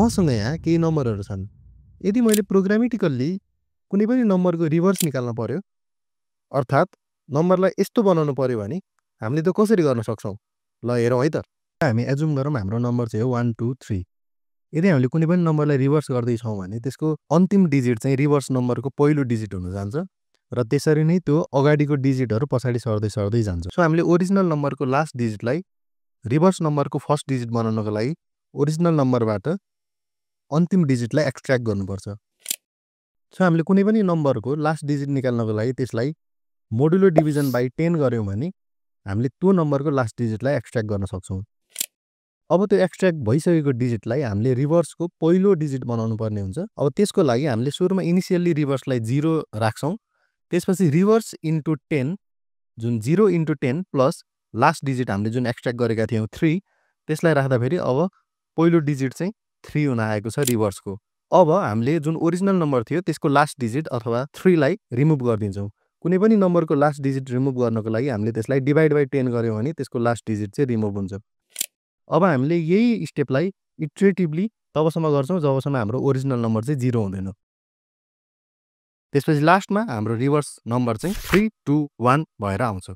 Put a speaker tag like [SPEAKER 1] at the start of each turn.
[SPEAKER 1] मसँग यहाँ केही नम्बरहरू छन्। यदि मैले प्रोग्रामेटिकल्ली कुनै पनि नम्बरको रिभर्स निकाल्न पर्यो, अर्थात् नम्बरलाई यस्तो बनाउनु पर्यो भने हामीले त्यो कसरी गर्न सक्छौँ? ल हेरौँ है त। हामी एजुम गरौँ हाम्रो नम्बर चाहिँ हो 1 2 3। यदि हामीले कुनै पनि नम्बरलाई रिभर्स गर्दैछौँ भने त्यसको अन्तिम डिजिट चाहिँ रिभर्स नम्बरको पहिलो डिजिट हुन जान्छ र त्यसरी नै त्यो अगाडिको डिजिटहरू पछाडि सर्दै जान्छ। सो हामीले ओरिजिनल नम्बरको लास्ट डिजिटलाई रिभर्स नम्बरको फर्स्ट डिजिट बनाउनको लागि ओरिजिनल नम्बरबाट अन्तिम डिजिटलाई एक्सट्र्याक्ट गर्नुपर्छ। सो हामीले कुनै पनि नम्बरको लास्ट डिजिट निकाल्नको लागि त्यसलाई मोडुलो डिभिजन बाई 10 गर्यौँ भने हामीले त्यो नम्बरको लास्ट डिजिटलाई एक्सट्र्याक्ट गर्न सक्छौँ। अब त्यो एक्सट्र्याक्ट भइसकेको डिजिटलाई हामीले रिभर्सको पहिलो डिजिट बनाउनु पर्ने हुन्छ। अब त्यसको लागि हामीले सुरुमा इनिसियल्ली रिभर्सलाई 0 राख्छौँ। त्यसपछि रिभर्स इन्टु 10 जुन 0 इन्टु 10 प्लस लास्ट डिजिट हामीले जुन एक्सट्र्याक्ट गरेका थियौँ 3 त्यसलाई राख्दाखेरि अब पहिलो डिजिट चाहिँ 3 हुन आएको छ रिभर्सको। अब हामीले जुन ओरिजिनल नम्बर थियो त्यसको लास्ट डिजिट अथवा 3 लाई रिमुभ गरिदिन्छौँ। कुनै पनि नम्बरको लास्ट डिजिट रिमुभ गर्नको लागि हामीले त्यसलाई डिभाइड बाई 10 गर्यौँ भने त्यसको लास्ट डिजिट चाहिँ रिमुभ हुन्छ। अब हामीले यही स्टेपलाई इटरेटिभली तबसम्म गर्छौँ जबसम्म हाम्रो ओरिजिनल नम्बर चाहिँ 0 हुँदैन। त्यसपछि लास्टमा हाम्रो रिभर्स नम्बर चाहिँ 3 2 1 भएर आउँछ।